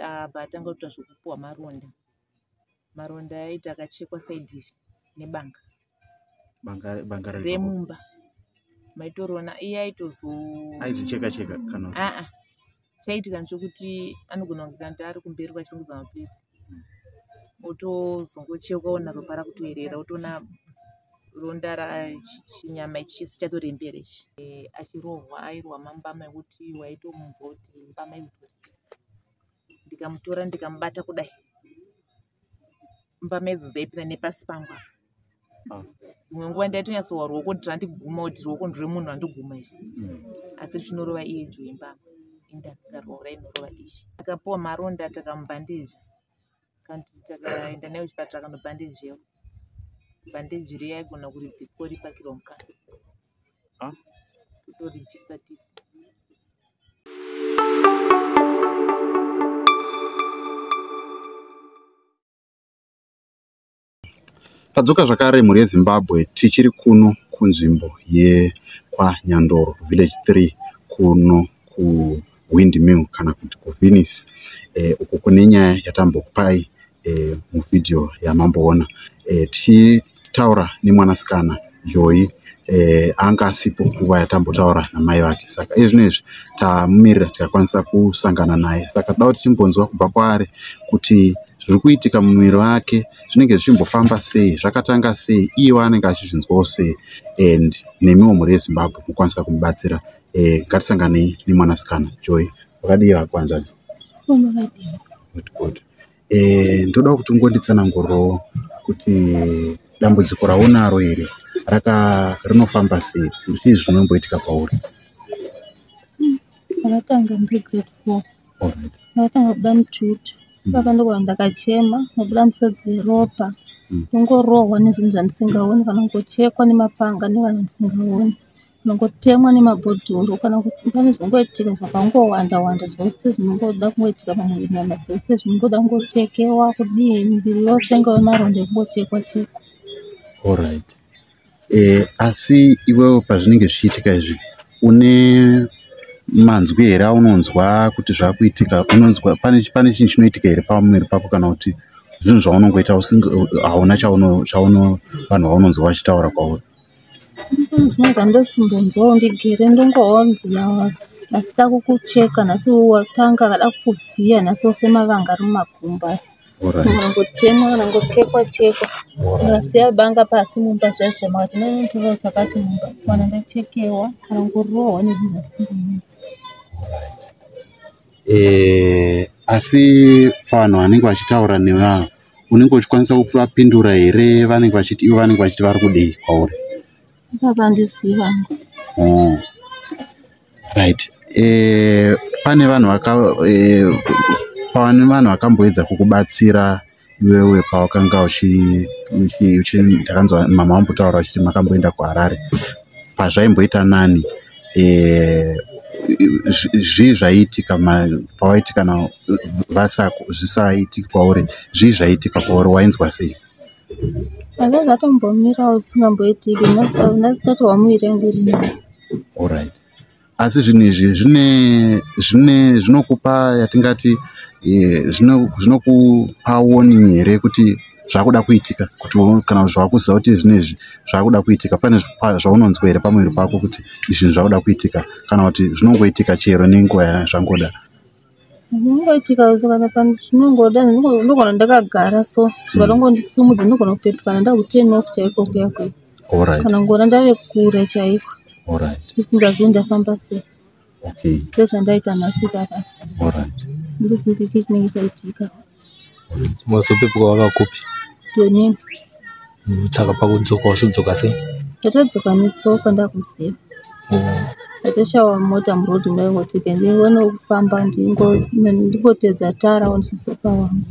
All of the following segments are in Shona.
Abva atanga kuita zvekupuwa maronda. Maronda aiti akachekwa saidi iri nebanga. Banga remumba. Maitoriona iye aitozo Aizvicheka cheka kana kuti? Aa. Chaiitika ndechekuti anogona kunge kanti ari kumberi kwachirongedza maplates. Otozongochekwa ona ropa rakutoerera otoona ronda chinyama ichi chese chatorembera ichi. Achirohwa airohwa mambama ekuti waitomunzwa kuti mbama ikutorira. Ndikamutora ndikamubata kudai mbama idzo dzaipinda nepasi pangu apa. Dzimwe nguva ndaitonyatsowa ruoko kuti randiguma kuti ruoko ndremunhu randiguma iri. Asi richinorova iye Joy mbama. Indasikaroora inorova ichi. Akapuwa maronda takamubhandeja. Kanti takaenda naye kuchipatara akanobhandejewa. Bhandeji riya aigona kuribviswa oripakirwa mukanwa. Totoribvisa tisu. Tadzoka zvakare mhuri yeZimbabwe tichiri kuno kunzvimbo yekwaNyandoro village 3 kuno kuWindmill kana kuti kuVenice uko kune nyaya yatambokupai muvhidhiyo yamamboona tichitaura nemwanasikana Joy anga asipo nguva yatambotaura namai vake saka iye zvino izvi tamumirira tikakwanisa kusangana naye saka toda kuti timbonzwa kubva kwaari kuti zviri kuitika mumuviri wake zvinenge zvichimbofamba sei zvakatanga sei iye waanenge achizvinzwawo sei and nemiwo mhuri yeZimbabwe mukwanisa kumubatsira. Ngatisanganei nemwanasikana Joy. Wakadii hako hanzvadzi? Good, good. Ndoda kuti ungonditsanangurirawo kuti dambudziko raunaro iri rinofamba sei, zvii zvinomboitika pauri? Ndakatanga ndiri grade 4. Ndakatanga kubuda mututu. Ipapa ndokubva ndakachema, ndabuda misodzi yeropa. Ndongorohwa nezvinhu zvandisingaoni kana kungochekwa nemapanga nevanhu vandisingaoni. Kana kungotemwa nemabhodhoro kana kuti pane zvinongoitika zvakangowanda wanda zvose zvinongoda kungoitika pamuviri nyama dzose zvinongoda kungochekewa kudii miviri yose ingove maronda ekungochekwa chekwa. Asi iwewe pazvinenge zvichiitika izvi une manzwi here aunonzwa kuti zvakuitika? Unonzwa pane chinhu chinoitika here pamuviri pako kana kuti zvinhu zvaunongoita hauna vanhu vaunonzwa vachitaura kwauri? Zvimwe zvandosimbonzwawo ndigere ndongoonzi nhasi takukucheka nhasi watanga akada kukuvhiya nhasi wose mavanga ari mumakumbo aya. Kana kungotemwa kana kungochekwa chekwa. Ndikasiya banga pasi mumba zviya makati ndinotora chakati mumba kana ndachekewa kana kungorohwa nezvinhu zvasingaoneki. Asi vanhu vanenge vachitaura newe ava unenge uchikwanisa kuvapindura here? Vanenge vachiti ivo vanenge vachiti vari kudei kwauri? Ipapa handizivi hangu. Right. Pane vanhu pane vanhu vakamboedza kukubatsira iwewe pawakanga ndakanzwa mama vambotaura vachiti makamboenda kuHarare pazvaimboita nani zvii zvaiitika pawaiti kana zvisaitiki kwauri zvii zvaiitika kwauri wainzwa sei? Zvanga zvatombomirawo zvisingamboitiki ndatotwa muviri yangu iri nani. Asi zvinhu izvi zvinokupa yatingati zvinokupa warning here kuti zvakuda kuitika kuti kana zvakuziva kuti zvinhu izvi zvakuda kuitika pane zvaunonzwa here pamuviri pako kuti izvi zvakuda kuitika kana kuti zvinongoitika chero nenguva yazvangoda? Zvinongoitika kana zvinongoda ndogona ndakagara so zvikatongondisumudza ndogona kupepuka ndaku turn off chaiko kuya kuya. Kana ngona ndave kure chaiko. Ndisingazivi ndafamba sei. Sezvandaita nhasi ipapa. Handizivi kuti chii chinenge chaitika. Wazopepuka wava kupi? Tonini. Saka pakudzoka wazodzoka sei? Ndatodzoka netsoka ndakuziva. Ndatoshawa mota murodhi ndaingoti ndione kufamba ndingotedza tara ndichidzoka wangu.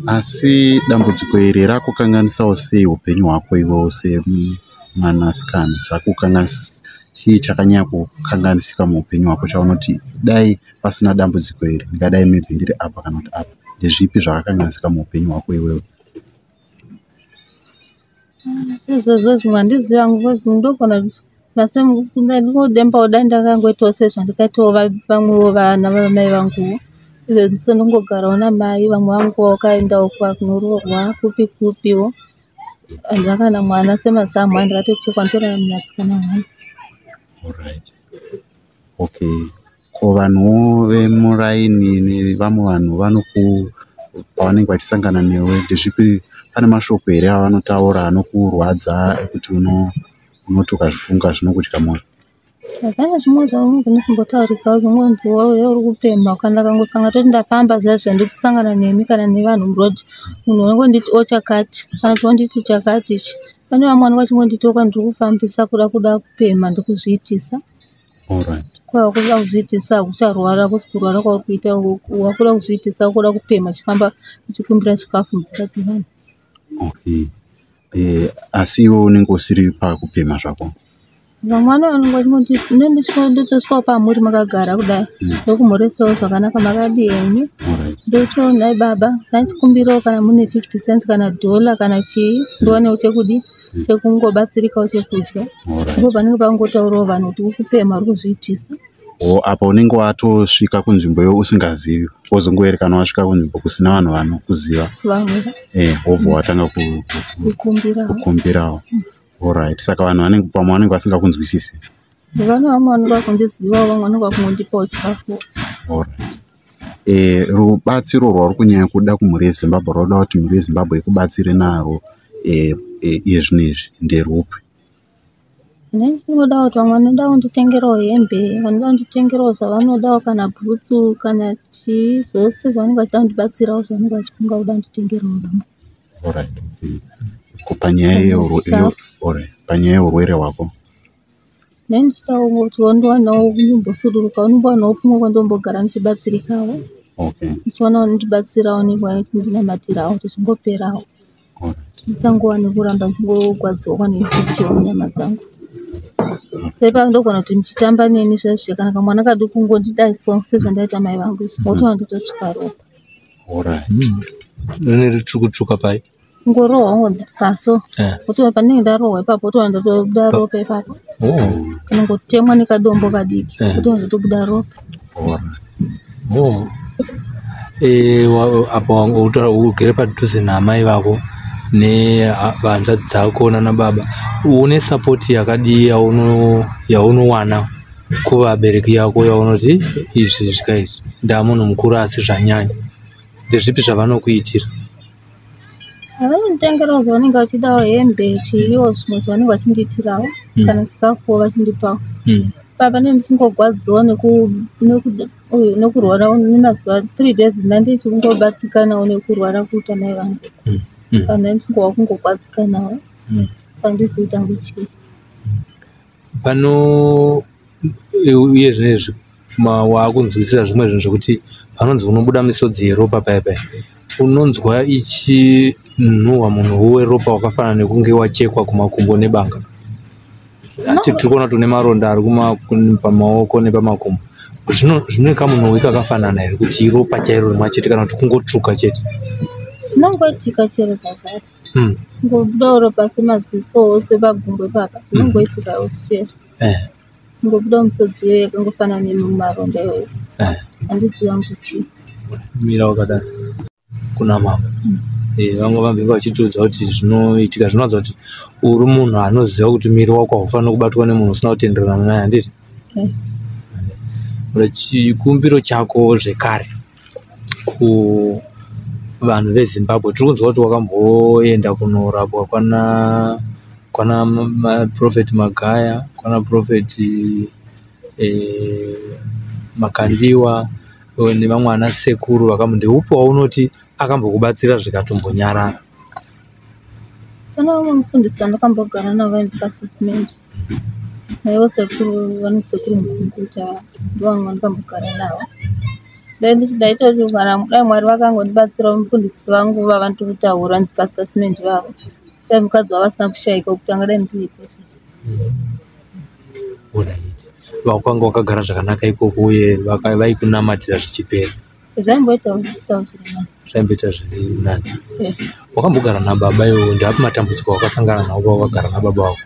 Asi dambudziko iri rakukanganisawo sei upenyu hwako iwewe semwanasikana? Zvakukanganisa chii chakanyanya kukanganisika muupenyu hwako chaunoti dai pasina dambudziko iri ndingadai maybe ndiri apa kana kuti apa? Ndezvipi zvakakanganisika muupenyu hwako iwewe? Izvozvo zvimwe handizivi hangu ndogona Asi ndingodembawo dai ndakangoitawo sezvandakaitawo vamwewo vana vamai vanguwo. Izvezvi ndongogarawo namai, vamwe vangu vakaendawo kunoroorwa kupi kupiwo. Handina kana mwana semazamu ndakatochekwa nditori mwanasikana wangu. Alright. Okay. Ko vanhuwo vemuraini nevamwe vanhu vanoku pavanenge vachisangana newe ndezvipi, pane mashoko here avanotaura anokurwadza ekuti unoti ukazvifunga zvinokudya mwoyo? Hapana zvimwe zvamwe zvinosombotaurikawo zvingonzi wauya uri kupemha kana ndakangosanga toti ndafamba zviya zviya ndotosangana nemi kana nevanhu muroad, munhu unongonditi o chakati kana kuti wonditi chakati ichi. Pane vamwe vanenge vachingonditi ndiri kufambisa kuda kupemha ndikuzviitisa. Alright. Kwava kuda kuzviitisa hakucharwara kusi kurwara kwauri kuita wakuda kuzviitisa kuda kupemha uchifamba uchikumbira chikafu mudzimba dzevanhu. Okay. Asi iwe unenge usiri pakupemha zvako? Vamwe vanenge vachingoti ndotosvikawo pamuri makagara kudai ndokumhoresawo zvakanaka makadii henyu. Ndoti nhai baba ndachikumbirawo kana mune 50 cents kana dhola kana chii ndiwanewo chekudii chekungobatsirikawo chekudya. Ndipo panenge pangotaurawo vanhu kuti uri kupemha uri kuzviitisa. Apa unenge watosvika kunzvimbo usingazivi, wozongoerekana wasvika kunzvimbo kusina vanhu vanokuziva, wobva watanga kukumbirawo. Alright. Saka vanhu vanenge pamwe vanenge vasingakunzwisisi. Vane vamwe vanenge vakundizivawo, vamwe vanenge vakungondipawo chikafu. Alright. Rubatsiro rwauri kunyanya kuda kumhuri yeZimbabwe, rwaunoda kuti mhuri yeZimbabwe ikubatsire narwo iye zvino izvi nderupi? Ndinoda kuti vamwe vanoda kunditengerawo hembe, vanoda kunditengerawo zvavanodawo kana bhutsu kana chii, zvose zvavanenge vachida kundibatsirawo zvavanenge vachifunga kuda kunditengerawo. Alright. Panyaya yeurwere hwako? Ndandichidawo kuti ndowanawo ndimbosudurukawo, ndimbowanawo kumwe kwandombogara ndichibatsirikawo. Okay. Ndichiwanawo vanondibatsirawo nevachindinamatirawo kuti zvingoperawo. Alright. Ndisangova nekuramba ndichingorwadziwa nekutewa munyama dzangu. Saipa ndogona kuti muchitamba neni zviya kana kamwana kaduku kungondidai so sezvandaita mai vangu izvi, wotoona ndotosvika ropa. Alright. Rine ritsvuku-tsvuka pai? Kungorohwa paso. Wotoona pandinenge ndarohwa ipapo wotoona ndatobuda ropa ipapo. Kana kungotemwa nekadombo kadiki wotoona ndatobuda ropa. Alright. Apa ugere padhuze naamai vako nehanzvadzi dzako nana baba, une sapoti yakadii yaunowana kuvabereki yako yaunoti izvi zvika izvi ndamunhu mukuru asi zvanyanya, ndezvipi zvavanokuitira? Vanonditengerawo zvavanenge vachidawo, hembe chiiwo zvimwe zvavanenge vachindiitirawo kana chikafuwo vachindipawo. Papa ndinenge ndichingorwadziwa nekurwara nemazuva 3 days ndandichingobatsikanawo nekurwara kuita mai vangu. Kana ndichingova kungogwadzikanawo handizivi kuti hangu chii. Pano uye zvinezvi wakunzwisisa zvimwe zvinhu zvekuti panonzi unobuda misodzi yeropa paya paya, unonzwa ichinhuhwa munhu weropa wakafanana nekunge wachekwa kumakumbo nebanga. Tiri kuona kuti une maronda ari pamaoko nepamakumbo. Zvine kamunhuhwi kakafanana here kuti iropa chairo rimwe chete kana kuti kungotsvuka chete? Zvinongoitika chero zvazvaro. Kungobudawo ropa semaziso sepagumbo ipapa zvinongoitikawo chero. Kungobudawo misodzi iyoyo yakangofanana nemaronda iyoyo. Handizivi hangu chii. Mira wakadaro kuna mama. Vamwe vambenge vachitiudza kuti zvinoitika zvinoratidza kuti uri munhu anoziva kuti miri wako haufaniri kubatwa nemunhu usina kutenderana naye, handiti? Chikumbiro chako zvekare kuvanhu veZimbabwe, tiri kunzwa kuti wakamboenda kunorapwa kwana Prophet Magaya, kwana Prophet Makandiwa nevamwe ana sekuru. Ndeupi waunoti akambokubatsira zvikatombonyarara? Pane vamwe mufundisi vandakambogara navo vainzi Pastor Cement. Naivo sekuru vanonzi sekuru Mukunguta ndovamwe vandakambogara navo. Ndaitoti kana dai Mwari vakangondibatsirawo mufundisi vangu vavanotokutaura vanzi Pastor Cement vavo. Dai mukadzi wavo vasina kushaika kuti angadai ndiripo izvezvi. Alright. Wakanga wakagara zvakanaka ikoko uye vaikunamatira zvichipera? Zvaimboitawo zvichiitawo zviri nani. Zvaimboita zviri nani. Wakambogara nababa iwewe, ndeapi matambudziko awakasangana nawo pawakagara nababa vako?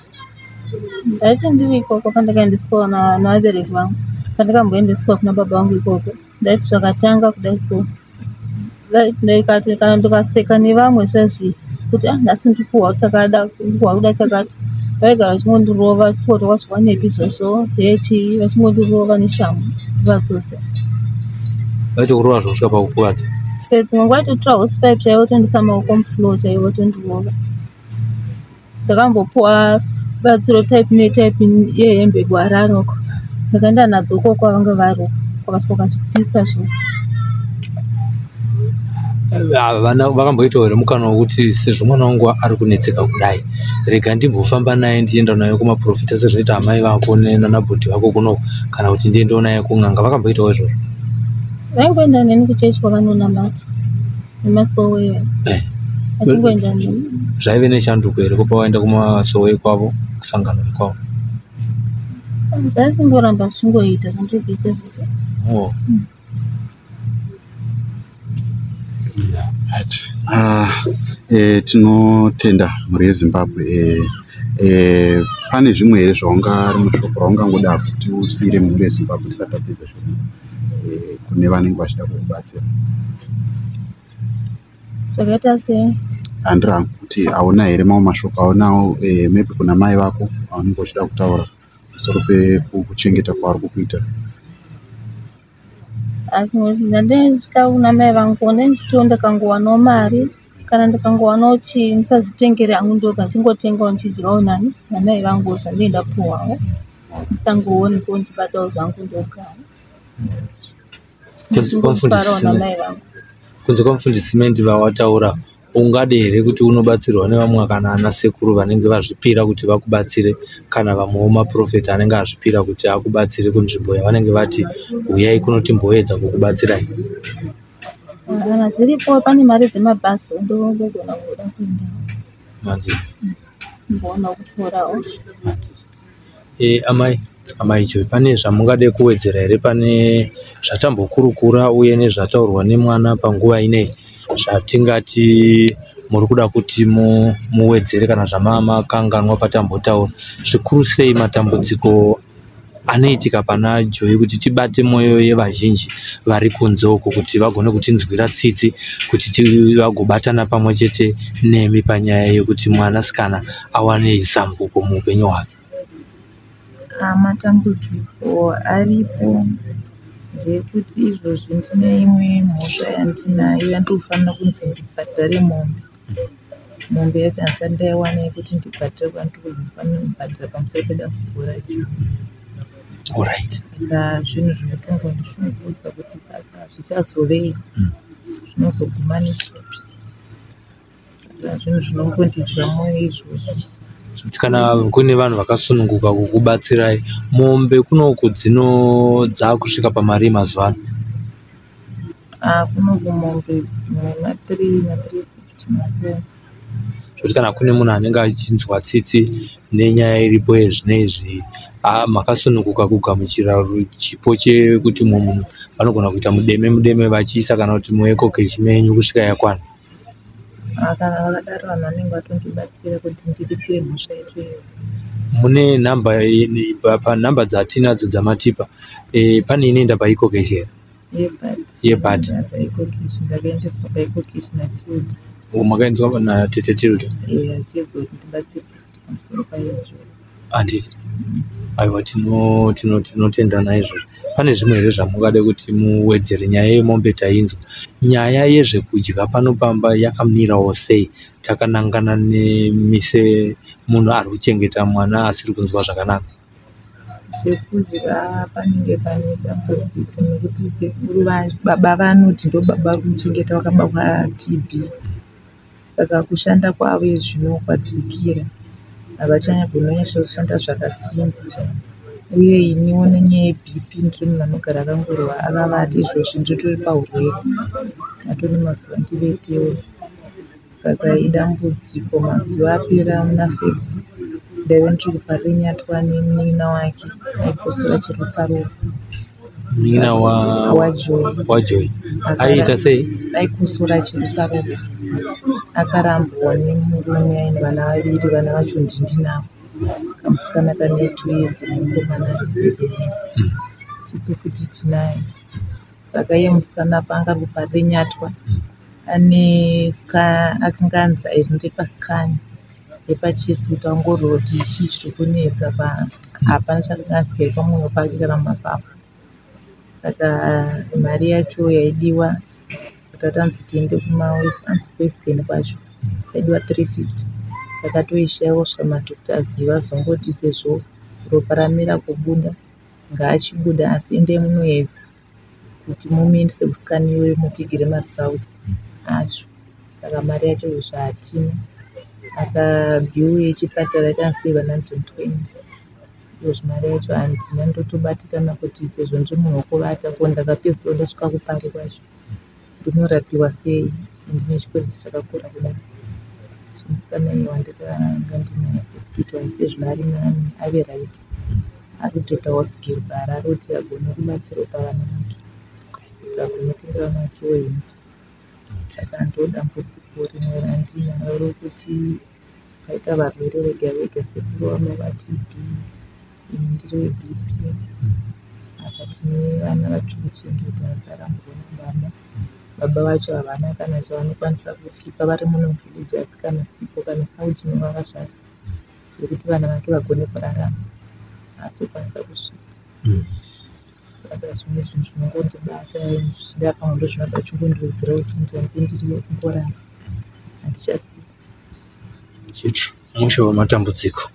Ndaiti ndiri ikoko pandakaendeswa navabereki vangu, pandakamboendeswa kuna baba vangu ikoko, ndaiti zvakatanga kudai so ndikati kana ndikaseka nevamwe zvezvi kuti ah nhasi ndikuhwa chakada, ndikuhwa kuda chakati, vaigara vachingondirova vachingoti wakazviwanepi izvozvo hechii, vachingondirova neshamhu nguva dzose. Vachikurova zvokusvika pakukuvadza? Dzimwe nguva vaitotora hosepipe chaivo votoendesa maoko mufloor chaivo votondirova. Ndakambopuwa batsiro type netype yehembe kuHarare uko, ndakaenda nadzo ukoko kwavanga vari uko, vakasvika vakazvipisa zvose. Vana vakamboitawo here mukana wekuti sezvo mwana wangu ari kunetseka kudai, rega ndimbofamba naye ndichienda naye kumaprofita sezvinoita amai vako nanabhudhi vako kuno, kana kuti ndiendewo naye kun'anga? Vakamboitawo izvozvo? Vaingoenda neni kuchechi kwavanonamata nemasowe, vachingoenda neni. Zvaive neshanduko here kupa waenda kumasowe kwavo, kusangano rekwavo? Zvaisingoramba zvichingoita zvandiri kuita izvozvo. Oh. Right. Tinotenda mhuri yeZimbabwe. Pane zvimwe here zvaunga rimwe shoko raungangoda kuti usiire mhuri yeZimbabwe tisati tapedza shoko, kune vanenge vachida kukubatsira? Zvakaita sei? Handiri hangu kuti hauna here mamwe mashoko aunawo, maybe kuna mai vako aunenge uchida kutaura pamusoro pekuchengeta kwavari kukuita? Asi ndandisvika kuna mai vangu ndichitiwo ndikangowanawo mari kana ndikangowanawo chii ndisazvitengere hangu ndoga, ndichingotengawo ndichidyawo nani namai vangu zvandinenge ndapuwawo, ndisangoonekawo ndichibatawo zvangu ndogawo. Ndichingofarawo namai vangu. Kunze kwamufundisi Simendi vawataura, ungade here kuti unobatsirwa nevamwe kana ana sekuru vanenge vazvipira kuti vakubatsire, kana vamwewo maprofeta anenge azvipira kuti akubatsire kunzvimbo yavanenge vati huyai kuno timboedza kukubatsirai? Kana zviripo pane mari dzemabhazi ndogona kuda kuenda. Hanzi. Mboona kuporawo. Amai Joy, pane zvamungade kuwedzera here pane zvatambokurukura uye nezvataurwa nemwana panguva ineyi zvatingati muri kuda kuti muwedzere kana zvamamakanganwa patambotaura, zvikuru sei matambudziko anoitika pana Joy, kuti tibate mwoyo yevazhinji vari kunze uko kuti vagone kutinzwira tsitsi, kuti vagobatana pamwe chete nemi panyaya yekuti mwanasikana awane zambuko muupenyu hwake? Matambudziko aripo ndeyekuti izvozvi ndine imwe mhosva yandinayo yandinofanira kunzi ndibhadhare mombe. Mombe yacho handisati ndaiwana yekuti ndibhadhare kwandinofanira kubhadhara pamusoro pedambudziko racho. Alright. Saka zvinhu zvinotongondishungurudza kuti saka zvichazovei, zvinozoguma nechipi. Saka zvinhu zvinongondidya mwoyo izvozvo. Zvekuti kana kune vanhu vakasununguka kukubatsirai, mombe kunoku dzakusvika pamari mazuva ano? Kunoku mombe dzimwe ma3 ma350 ma4. Zvekuti kana kune munhu anenge achinzwa tsitsi nenyaya iripo yezvinezvi, makasununguka kugamuchira chipo chekuti mumwe munhu vanogona kuita mudeme mudeme vachiisa kana kuti muEcoCash menyu kusvika yakwana. Kana vakadaro vanhu vanenge vatondibatsira kuti ndiripire mhosva yacho iyoyo. Mune nhamba panhamba dzatinadzo dzamatipa, pane inoenda paEcoCash here? Yebhati. Yebhati. PaEcoCash ndakaendeswa paEcoCash naTilda. Makaendeswa natete Tilda? Achiedza kuti ndibatsirike futi pamusoro payo Joy. Handiti. Aiwa, tinotenda naizvozvo. Pane zvimwe here zvamungade kuti muwedzere? Nyaya yemombe tainzwa. Nyaya yezvekudya pano pamba yakamirawo sei takanangana nemise munhu ari kuchengeta mwana asiri kunzwa zvakanaka? Zvekudya panenge pane dambudziko nekuti sekuru baba vanoti ndo baba vari kumuchengeta vakabatwa TB. Saka kushanda kwavo zvino kwadzikira, havachanyagoni kushanda zvakasimba. Uye iniwo nenyaya yeBP ndiri munhu anogara akangorwa akavata, izvozvi nditori paurwere, ndatone mazuva ndivetewo. Saka idambudziko. Mazuva apera muna February ndaive ndiri kuParirenyatwa nemunin'ina wake aikosora achirutsa ropa. Munin'ina waJoy. WaJoy aiita sei? Aikosora achirutsa ropa. Akarambwa nemurume aine vana vaviri, vana vacho ndinavo. Kamusikana kane 2 years nemukomana ane 7 years. Tisu futi tinaye. Saka iye musikana paanga ari kuParirenyatwa ane akanga anzi aende pascan yepachest kuti aongororwe kuti chii chiri kunetsa, hapana chakanga asikari pamwoyo pake kana mumapapu. Saka mari yacho yaidiwa kuti tanzi tiende kuWestern kwacho yaidiwa 350, takatoishaiwa kusvika madoctors vazongoti sezvo ropa ramira kubuda ngaachibuda, asi endai munoedza kuti mumuendese kuscan iyoyo mutigire maresults acho. Saka mari yacho izvo hatina. Saka bill yechipatara yakanzi 720, izvozvi mari yacho handina, ndotobatikana kuti sezvo ndiri munhu wekuvata, ko ndakapedzisira ndosvika kuPari kwacho ndinorapiwa sei, ndine chikwereti chakakura kudai chemusikana iye wandakanga ndinaye kuhospital. Sezvino ari nani, ave right, ari kutoitawo sigiribhara, ari kuti agone kubatsirawo pavana vake, kuti agone kutengera vana vakewo hembe. Saka ndo dambudziko rimwe randinaro rokuti paita varwere vega vega. Sekuru vanova TB, ini ndiri weBP. Apa tine vana vatiri kuchengeta vakarambwa nababa. Baba vacho havana kana chavanokwanisa kutipa vari muno muvillage, asi kana sipo kana sauti inovava yekuti vana vake vagone kurarama haasi kukwanisa kuzviita. Saka zvimwe zvinhu zvinongondibata zvichida pamwe ndozvinoda chingondiwedzera kuti ndirambe ndiri kungorara, handichazivi. Chitru mushe wematambudziko.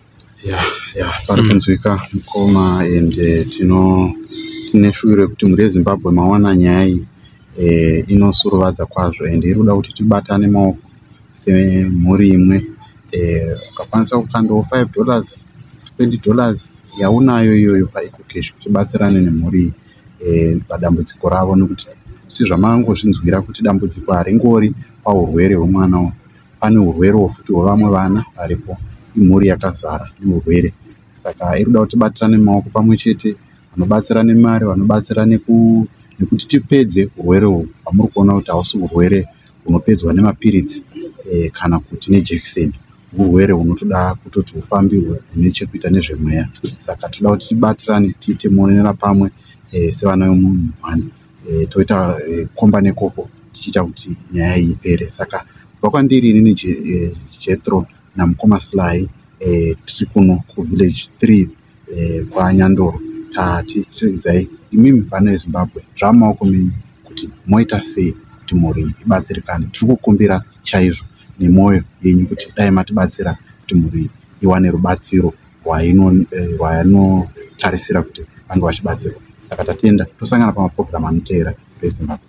Ya, pari kunzwika mukoma, ende tine shuviro yekuti mhuri yeZimbabwe maona nyaya iyi inosuruvadza kwazvo, ende iri kuda kuti tibatane maoko semhuri imwe. Ukakwanisa kukandawo $5, $20 yaunayo iyoyo paEcoCash, tibatsirane nemhuri iyi padambudziko ravo, nekuti sezvamangozvinzwira kuti dambudziko haringori paurwere hwemwana uyu, pane urwerewo futi hwevamwe vana varipo. Imhuri yakazara neurwere, saka iri kuda kuti tibatirane maoko pamwe chete, vanobatsira nemari, vanobatsira nekuti tipedze urwere uhwu hwamuri kuona kuti hausi urwere hunopedzwa nemapiritsi kana kuti nejekiseni. Urwere hunotoda kutoti hufambirwe, hune chekuita nezvemweya. Saka toda kuti tibatirane, tiite muonera pamwe sevana vemunhu one, toita komba nekoko tichiita kuti nyaya iyi ipere. Saka kubva kwandiri inini Jethro namukoma Sly, tiri kuno kuvillage 3 kwaNyandoro, tati tiregidzai imimi vana veZimbabwe, zvamaoko menyu kuti moita sei kuti mhuri iyi ibatsirikane. Tiri kukumbira chaizvo nemwoyo yenyu kuti dai matibatsira kuti mhuri iyi iwane rubatsiro rwainotarisira kuti vange vachibatsirwa. Saka tatenda, tosangana pamapurogiramu anoteera eZimbabwe.